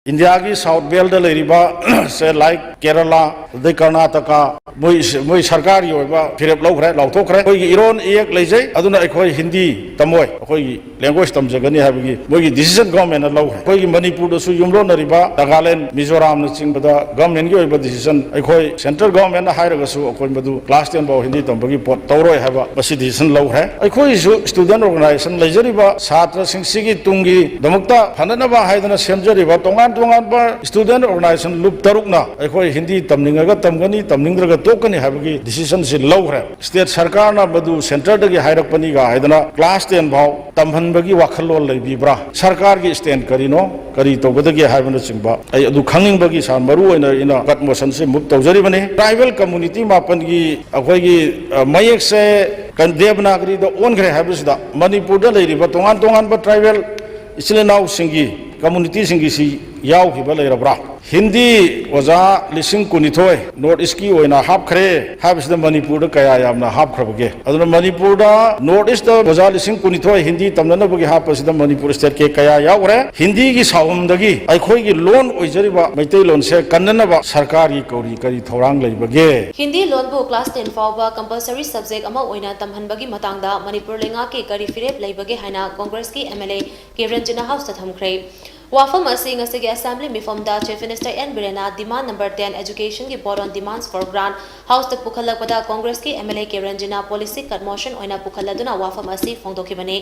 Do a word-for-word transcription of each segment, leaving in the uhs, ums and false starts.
ꯏꯟꯗꯤꯌꯥꯒꯤ south ballad ꯂꯩꯔꯤꯕ ꯁꯦ like Kerala, ꯑꯗꯩ ꯀꯔꯅꯥꯇꯀꯥ, ꯃꯣꯏ ꯃꯣꯏ ꯁꯔꯀꯥꯔꯒꯤ ꯑꯣꯏꯕ ꯐꯤꯔꯦꯞ ꯂꯧꯈ꯭ꯔꯦ, ꯂꯥꯎꯊꯣꯛꯈ꯭ꯔꯦ꯫ ꯑꯩꯈꯣꯏꯒꯤ ꯏꯔꯣꯟ ꯏꯌꯦꯛ ꯂꯩꯖꯩ, ꯑꯗꯨꯅ ꯑꯩꯈꯣꯏ ꯍꯤꯟꯗꯤ ꯇꯝꯃꯣꯏ, ꯑꯩꯈꯣꯏꯒꯤ ꯂꯦꯡꯒ꯭ꯋꯦꯖ ꯇꯝꯖꯒꯅꯤ ꯍꯥꯏꯕꯒꯤ ꯃꯣꯏꯒꯤ ꯗꯤꯁꯤꯖꯟ ꯒꯣꯔꯃꯦꯟꯅ ꯂꯧꯈ꯭ꯔꯦ꯫ ꯑꯩꯈꯣꯏꯒꯤ ꯃꯅꯤꯄꯨꯔꯗꯁꯨ ꯌꯨꯝꯂꯣꯟꯅꯔꯤꯕ ꯅꯥꯒꯥꯂꯦꯟ, ꯃꯤꯖꯣꯔꯥꯝꯅꯆꯤꯡꯕꯗ ꯒꯣꯔꯃꯦꯟꯒꯤ ꯑꯣꯏꯕ ꯗꯤꯁꯤꯖꯟ, ꯑꯩꯈꯣꯏ ꯁꯦꯟꯇ꯭ꯔꯦꯜ ꯒꯣꯔꯃꯦꯟꯅ ꯍꯥꯏꯔꯒꯁꯨ ꯑꯩꯈꯣꯏ ꯃꯗꯨ ꯀ꯭ꯂꯥꯁ ꯇꯦꯟ ꯐꯥꯎ ꯍꯤꯟꯗꯤ ꯇꯝꯕꯒꯤ ꯄꯣꯠ ꯇꯧꯔꯣꯏ ꯍꯥꯏꯕ ꯃꯁꯤ ꯗꯤꯁꯤꯖꯟ ꯂꯧꯈ꯭ꯔꯦ꯫ ꯑꯩꯈꯣꯏꯒꯤꯁꯨ ꯁ꯭ꯇꯨꯗꯦꯟ ꯑꯣꯔꯒꯅꯥꯏꯖꯦꯁꯟ ꯂꯩꯖꯔꯤꯕ ꯁꯥꯇ꯭ꯔꯁꯤꯡꯁꯤꯒꯤ ꯇꯨꯡꯒꯤꯗꯃꯛꯇ ꯐꯅꯅꯕ ꯍꯥꯏꯗꯅ ꯁꯦꯝꯖꯔꯤꯕ ꯇꯣꯉꯥꯟ ꯇꯣꯉꯥꯟꯕ ꯁ꯭ꯇꯨꯗꯦꯟ ꯑꯣꯔꯒꯅꯥꯏꯖꯦꯁꯟ ꯂꯨꯞ ꯇꯔꯨꯛꯅ ꯑꯩꯈꯣꯏ ꯍꯤꯟꯗꯤ ꯇꯝꯅꯤꯡꯉꯒ ꯇꯝꯒꯅꯤ, ꯇꯝꯅꯤꯡꯗ꯭ꯔꯒ ꯇꯣꯛꯀꯅꯤ ꯍꯥꯏꯕꯒꯤ ꯗꯤꯁꯤꯖꯟꯁꯤ ꯂꯧꯈ꯭ꯔꯦ꯫ ꯁ꯭ꯇꯦꯠ ꯁꯔꯀꯥꯔꯅ ꯃꯗꯨ ꯁꯦꯟꯇꯔꯗꯒꯤ ꯍꯥꯏꯔꯛꯄꯅꯤꯒ ꯍꯥꯏꯗꯅ ꯀ꯭ꯂꯥꯁ ꯇꯦꯟ ꯐꯥꯎ ꯇꯝꯍꯟꯕꯒꯤ ꯋꯥꯈꯜꯂꯣꯟ ꯂꯩꯕꯤꯕ꯭ꯔꯥ? ꯁꯔꯀꯥꯔꯒꯤ ꯁ꯭ꯇꯦꯟ ꯀꯔꯤꯅꯣ? ꯀꯔꯤ ꯇꯧꯒꯗꯒꯦ ꯍꯥꯏꯕꯅꯆꯤꯡꯕ ꯑꯩ ꯑꯗꯨ ꯈꯪꯅꯤꯡꯕꯒꯤ ꯁꯥꯔ ꯃꯔꯨ ꯑꯣꯏꯅ ꯑꯩꯅ ꯀꯠ ꯃꯣꯁꯟꯁꯦ ꯃꯨꯚ ꯇꯧꯖꯔꯤꯕꯅꯤ꯫ ꯇ꯭ꯔꯥꯏꯕꯦꯜ ꯀꯝꯃꯨꯅꯤꯇꯤ ꯃꯥꯄꯟꯒꯤ ꯑꯩꯈꯣꯏꯒꯤ, ꯑ, ꯃꯌꯦꯛꯁꯦ ꯀ-, ꯗꯦꯕꯅꯥꯒꯔꯤꯗ ꯑꯣꯟꯈ꯭ꯔꯦ ꯍꯥꯏꯕꯁꯤꯗ ꯃꯅꯤꯄꯨꯔꯗ ꯂꯩꯔꯤꯕ ꯇꯣꯉꯥꯟ ꯇꯣꯉꯥꯟꯕ ꯇ꯭ꯔꯥꯏꯕꯦꯜ ꯏꯆꯤꯜ ꯏꯅꯥꯎꯁꯤꯡꯒꯤ, ꯀꯝꯃꯨꯅꯤꯇꯤꯁꯤꯡꯒꯤꯁꯤ ꯌꯥꯎꯈꯤꯕ ꯂꯩꯔꯕ꯭ꯔꯥ? ꯍꯤꯟꯗꯤ ꯑꯣꯖꯥ ꯂꯤꯁꯤꯡ ꯀꯨꯟꯅꯤꯊꯣꯏ ꯅꯣꯔꯠ ꯏꯁꯀꯤ ꯑꯣꯏꯅ ꯍꯥꯞꯈ꯭ꯔꯦ ꯍꯥꯏꯕꯁꯤꯗ ꯃꯅꯤꯄꯨꯔꯗ ꯀꯌꯥ ꯌꯥꯝꯅ ꯍꯥꯞꯈ꯭ꯔꯕꯒꯦ? ꯑꯗꯨꯅ ꯃꯅꯤꯄꯨꯔꯗ ꯅꯣꯔꯠ ꯏꯁꯇ ꯑꯣꯖꯥ ꯂꯤꯁꯤꯡ ꯀꯨꯟꯅꯤꯊꯣꯏ ꯍꯤꯟꯗꯤ ꯇꯝꯅꯅꯕꯒꯤ ꯍꯥꯞꯄꯁꯤꯗ ꯃꯅꯤꯄꯨꯔ ꯁ꯭ꯇꯦꯠꯀꯤ ꯀꯌꯥ ꯌꯥꯎꯈ꯭ꯔꯦ? ꯍꯤꯟꯗꯤꯒꯤ ꯁꯥꯐꯝꯗꯒꯤ ꯑꯩꯈꯣꯏꯒꯤ ꯂꯣꯟ ꯑꯣꯏꯖꯔꯤꯕ ꯃꯩꯇꯩꯂꯣꯟꯁꯦ ꯀꯟꯅꯅꯕ ꯁꯔꯀꯥꯔꯒꯤ ꯀꯧꯔꯤ ꯀꯔꯤ ꯊꯧꯔꯥꯡ ꯂꯩꯕꯒꯦ? ꯍꯤꯟꯗꯤ ꯂꯣꯟꯕꯨ ꯀ꯭ꯂꯥꯁ ꯇꯦꯟ ꯐꯥꯎꯕ ꯀꯝꯄꯜꯁꯔꯤ ꯁꯕꯖꯦꯛ ꯑꯃ ꯑꯣꯏꯅ ꯇꯝꯍꯟꯕꯒꯤ ꯃꯇꯥꯡꯗ ꯃꯅꯤꯄꯨꯔ ꯂꯩꯉꯥꯛꯀꯤ ꯀꯔꯤ ꯐꯤꯔꯦꯞ ꯂꯩꯕꯒꯦ ꯍꯥꯏꯅ ꯀꯣꯡꯒ꯭ꯔꯦꯁꯀꯤ M L A K Ranjana ꯍꯥꯎꯁꯇ ꯊꯝꯈ꯭ꯔꯦ꯫ ꯋꯥꯐꯝ ꯑꯁꯤ ꯉꯁꯤꯒꯤ ꯑꯦꯁꯦꯝꯕ꯭ꯂꯤ ꯃꯤꯐꯝꯗ ꯆꯤꯐ ꯃꯤꯅꯤꯁꯇꯔ ꯑꯦꯟ ꯕꯤꯔꯦꯟꯅ demand number ten education ꯒꯤ vote on demands for grant ꯍꯥꯎꯁꯇ ꯄꯨꯈꯠꯂꯛꯄꯗ ꯀꯣꯡꯒ꯭ꯔꯦꯁꯀꯤ M L A K Ranjana policy cut motion ꯑꯣꯏꯅ ꯄꯨꯈꯠꯂꯗꯨꯅ ꯋꯥꯐꯝ ꯑꯁꯤ ꯐꯣꯡꯗꯣꯛꯈꯤꯕꯅꯤ꯫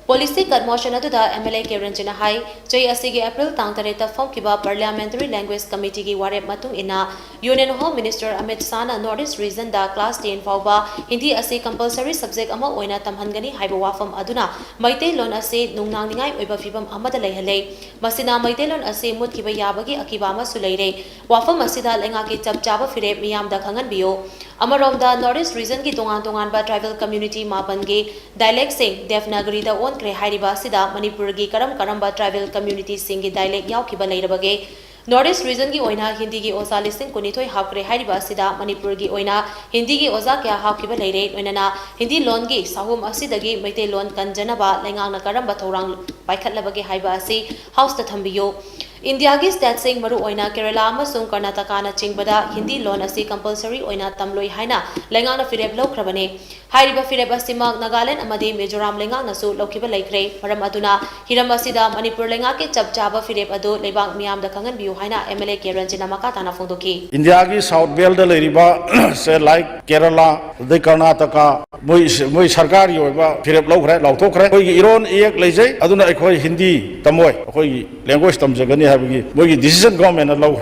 Policy cut motion ꯑꯗꯨꯗ M L A K Ranjana ꯍꯥꯏ, ꯆꯍꯤ ꯑꯁꯤꯒꯤ ꯑꯦꯄ꯭ꯔꯤꯜ ꯇꯥꯡ ꯇꯔꯦꯠꯇ ꯐꯝꯈꯤꯕ Parliamentary Language Committee ꯒꯤ ꯋꯥꯔꯦꯞ ꯃꯇꯨꯡ ꯏꯟꯅ Union Home Minister Amit ꯁꯥꯍꯅ North East Region ꯗ class ten ꯐꯥꯎꯕ ꯍꯤꯟꯗꯤ ꯑꯁꯤ compulsory subject ꯑꯃ ꯑꯣꯏꯅ ꯇꯝꯍꯟꯒꯅꯤ ꯍꯥꯏꯕ ꯋꯥꯐꯝ ꯑꯗꯨꯅ ꯃꯩꯇꯩꯂꯣꯟ ꯑꯁꯤ ꯅꯨꯡꯅꯥꯡꯅꯤꯡꯉꯥꯏ ꯑꯣꯏꯕ ꯐꯤꯕꯝ ꯑꯃꯗ ꯂꯩꯍꯜꯂꯦ꯫ ꯃꯁꯤꯅ ꯃꯩꯇꯩꯂꯣꯟ ꯑꯁꯤ ꯃꯨꯠꯈꯤꯕ ꯌꯥꯕꯒꯤ ꯑꯀꯤꯕ ꯑꯃꯁꯨ ꯂꯩꯔꯦ꯫ ꯋꯥꯐꯝ ꯑꯁꯤꯗ ꯂꯩꯉꯥꯛꯀꯤ ꯆꯞ ꯆꯥꯕ ꯐꯤꯔꯦꯞ ꯃꯤꯌꯥꯝꯗ ꯈꯪꯍꯟꯕꯤꯌꯨ꯫ ꯑꯃꯔꯣꯝꯗ, North East Region ꯒꯤ ꯇꯣꯉꯥꯟ ꯇꯣꯉꯥꯟꯕ tribal community ꯃꯥꯄꯟꯒꯤ dialect ꯁꯤꯡ ꯗꯦꯕꯅꯥꯒꯔꯤꯗ ꯑꯣꯟꯈ꯭ꯔꯦ ꯍꯥꯏꯔꯤꯕ ꯑꯁꯤꯗ ꯃꯅꯤꯄꯨꯔꯒꯤ ꯀꯔꯝ ꯀꯔꯝꯕ tribal community ꯁꯤꯡꯒꯤ dialect ꯌꯥꯎꯈꯤꯕ ꯂꯩꯔꯕꯒꯦ? North East Region ꯒꯤ ꯑꯣꯏꯅ ꯍꯤꯟꯗꯤꯒꯤ ꯑꯣꯖꯥ ꯂꯤꯁꯤꯡ ꯀꯨꯟꯅꯤꯊꯣꯏ ꯍꯥꯞꯈ꯭ꯔꯦ ꯍꯥꯏꯔꯤꯕ ꯑꯁꯤꯗ ꯃꯅꯤꯄꯨꯔꯒꯤ ꯑꯣꯏꯅ ꯍꯤꯟꯗꯤꯒꯤ ꯑꯣꯖꯥ ꯀꯌꯥ ꯍꯥꯞꯈꯤꯕ ꯂꯩꯔꯦ? ꯂꯣꯏꯅꯅ ꯍꯤꯟꯗꯤ ꯂꯣꯟꯒꯤ ꯁꯥꯍꯨꯝ ꯑꯁꯤꯗꯒꯤ ꯃꯩꯇꯩꯂꯣꯟ ꯀꯟꯖꯅꯕ ꯂꯩꯉꯥꯛꯅ ꯀꯔꯝꯕ ꯊꯧꯔꯥꯡ ꯄꯥꯏꯈꯠꯂꯕꯒꯦ ꯍꯥꯏꯕ ꯑꯁꯤ ꯍꯥꯎꯁꯇ ꯊꯝꯕꯤꯌꯨ꯫ ꯏꯟꯗꯤꯌꯥꯒꯤ ꯁ꯭ꯇꯦꯠꯁꯤꯡ, ꯃꯔꯨꯑꯣꯏꯅ ꯀꯦꯔꯂꯥ ꯑꯃꯁꯨꯡ ꯀꯔꯅꯥꯇꯀꯥꯅ ꯆꯤꯡꯕꯗ, ꯍꯤꯟꯗꯤ ꯂꯣꯟ ꯑꯁꯤ ꯀꯝꯄꯜꯁꯔꯤ ꯑꯣꯏꯅ ꯇꯝꯂꯣꯏ ꯍꯥꯏꯅ ꯂꯩꯉꯥꯛꯅ ꯐꯤꯔꯦꯞ ꯂꯧꯈ꯭ꯔꯕꯅꯤ꯫ ꯍꯥꯏꯔꯤꯕ ꯐꯤꯔꯦꯞ ꯑꯁꯤꯃꯛ ꯅꯥꯒꯥꯂꯦꯟꯗ ꯑꯃꯗꯤ ꯃꯤꯖꯣꯔꯥꯝ ꯂꯩꯉꯥꯛꯅꯁꯨ ꯂꯧꯈꯤꯕ ꯂꯩꯈ꯭ꯔꯦ꯫ ꯃꯔꯝ ꯑꯗꯨꯅ ꯍꯤꯔꯝ ꯑꯁꯤꯗ ꯃꯅꯤꯄꯨꯔ ꯂꯩꯉꯥꯛꯀꯤ ꯆꯞ ꯆꯥꯕ ꯐꯤꯔꯦꯞ ꯑꯗꯨ ꯂꯩꯕꯥꯛ ꯃꯤꯌꯥꯝꯗ ꯈꯪꯍꯟꯕꯤꯌꯨ ꯍꯥꯏꯅ ꯑꯦꯝ ꯑꯦꯜ ꯑꯦ ꯀꯦ ꯔꯟꯖꯤꯠꯅ ꯃꯈꯥ ꯇꯥꯅ ꯐꯣꯡꯗꯣꯛꯈꯤ꯫ ꯏꯟꯗꯤꯌꯥꯒꯤ ꯁꯥꯎꯠ ꯕꯦꯜꯗ ꯂꯩꯔꯤꯕ ꯁꯦ, ꯂꯥꯏꯛ ꯀꯦꯔꯂꯥ, ꯑꯗꯩ ꯀꯔꯅꯥꯇꯀꯥ, ꯃꯣꯏ, ꯃꯣꯏ ꯁꯔꯀꯥꯔꯒꯤ ꯑꯣꯏꯕ ꯐꯤꯔꯦꯞ ꯂꯧꯈ꯭ꯔꯦ, ꯂꯥꯎꯊꯣꯛꯈ꯭ꯔꯦ꯫ ꯑꯩꯈꯣꯏꯒꯤ ꯏꯔꯣꯟ ꯏꯌꯦꯛ ꯂꯩꯖꯩ, ꯑꯗꯨꯅ ꯑꯩꯈꯣꯏ ꯍꯤꯟꯗꯤ ꯇꯝꯃꯣꯏ, ꯑꯩꯈꯣꯏꯒꯤ ꯂꯦꯡꯒ꯭ꯋꯦꯖ ꯇꯝꯖꯒꯅꯤ ꯍꯥꯏꯕꯒꯤ ꯃꯣꯏꯒꯤ ꯗꯤꯁꯤꯖꯟ ꯒꯣꯔꯃꯦꯟꯅ ꯂꯧꯈ꯭ꯔꯦ꯫